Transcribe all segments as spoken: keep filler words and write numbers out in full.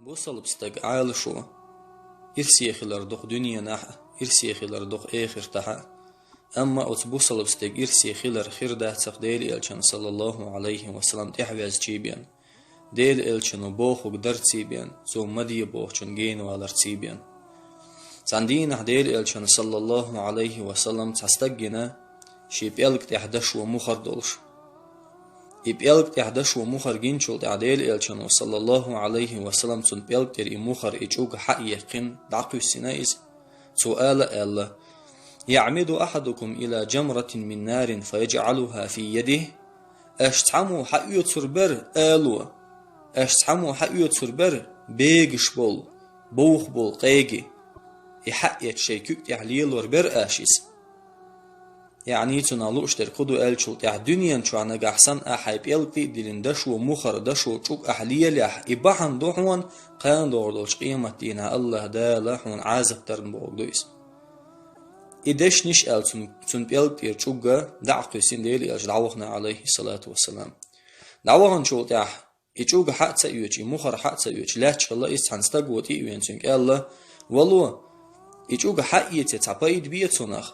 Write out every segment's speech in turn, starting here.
Бусалба стаг Ӏалашо ирсе хилар дукха дуьненахь а, ирсе хилар дукха эхартахь а. Амма оцу бусалба стеган ирсе хилар хир дац-кх Делан Элчанан, саллаллаху Ӏалайхи ва саллам, тӀаьхьаваьзча бен, Делан Элчано бохург дарца бен, цо ма де бохучунна генаваларца бен. Цхьана дийнахь Делан Элчанан, саллаллаху Ӏалайхи ва саллам, цхьа стаг гина, шен пӀелга тӀехь дашо мухӀар долуш. И пӀелга тӀехь дашо мухӀар гиначул тӀаьхьа Делан Элчано, саллаллаху Ӏалайхи ва саллам, цуьнан пӀелга тӀера и мухӀар, и чӀуг хьа а яьккхина, дӀакхоьссина иза. Цо ала а аьлла: «يعمد أحدكم إلى جمرة من نار فيجعلها في يده». Аша цхьаммо хьаоьцур бара ало, аша цхьаммо хьаоьцур бара бегаш болу, бовха болу къеги. И хьаэцча шайн куьг тӀехь лелор бара аша иза. Яъни цунах лууш дерг хӀун ду аьллачул тӀаьхьа, дуьнен чохь нагахь санна ахь хьайн пӀелг тӀе а диллина, дашо мухӀар, дашо чӀуг ахь лелахь, и бахьана ду хьуна, кхана догӀур долчу къематдийнахь АллахӀ Дала хьуна Ӏазап дарна бохург ду иза. И дешнаш аьлла, цунна, цуьнан пӀелга тӀера чӀуг дӀа а кхоьссина, Делан Элча дӀавахана, Ӏалайхи салату ва салам. ДӀаваханчул тӀаьхьа и чӀуг хьа а ца оьцуш, и мухӀар хьа а ца оьцуш, лаьтташ хилла иза. Цхьана стага тӀе а веана, цуьнга аьлла: «Вало, и чӀуг хьаэций, цхьа пайда бий цунах?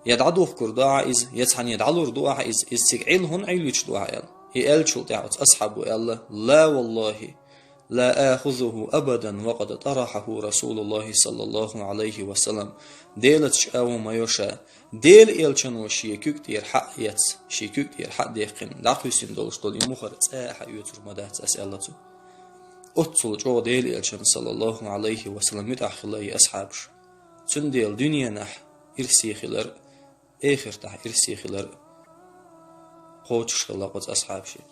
Я дӀадухкур ду ахьа иза, я цхьанне дӀалур ду ахьа иза, иза цига Ӏилла хӀунда Ӏилуьйтуш ду ахьа?» — аьлла. И аьллачул тӀаьхьа оцу асхьабо аьлла: «لا والله لا آخذه أبدا وقد طرحه رسول الله صلى الله عليه وسلم». Делаца чӀагӀо ма йо ша, Делан Элчано шен куьг тӀера хьа а эцна, шен куьг тӀера хьа а даьккхина, дӀакхоьссина долуш долу и мухӀар цкъа а хьаоьцур ма дац ас, аьлла цо. Оццул чӀогӀа Делан Элчанна, саллаллаху Ӏалайхи ва саллам, муьтӀахь хилла и асхьабаш. Цундела дуьненахь ирсе хилар, эхартахь ирсе хилар кхочуш хилла оцу асхьабашна.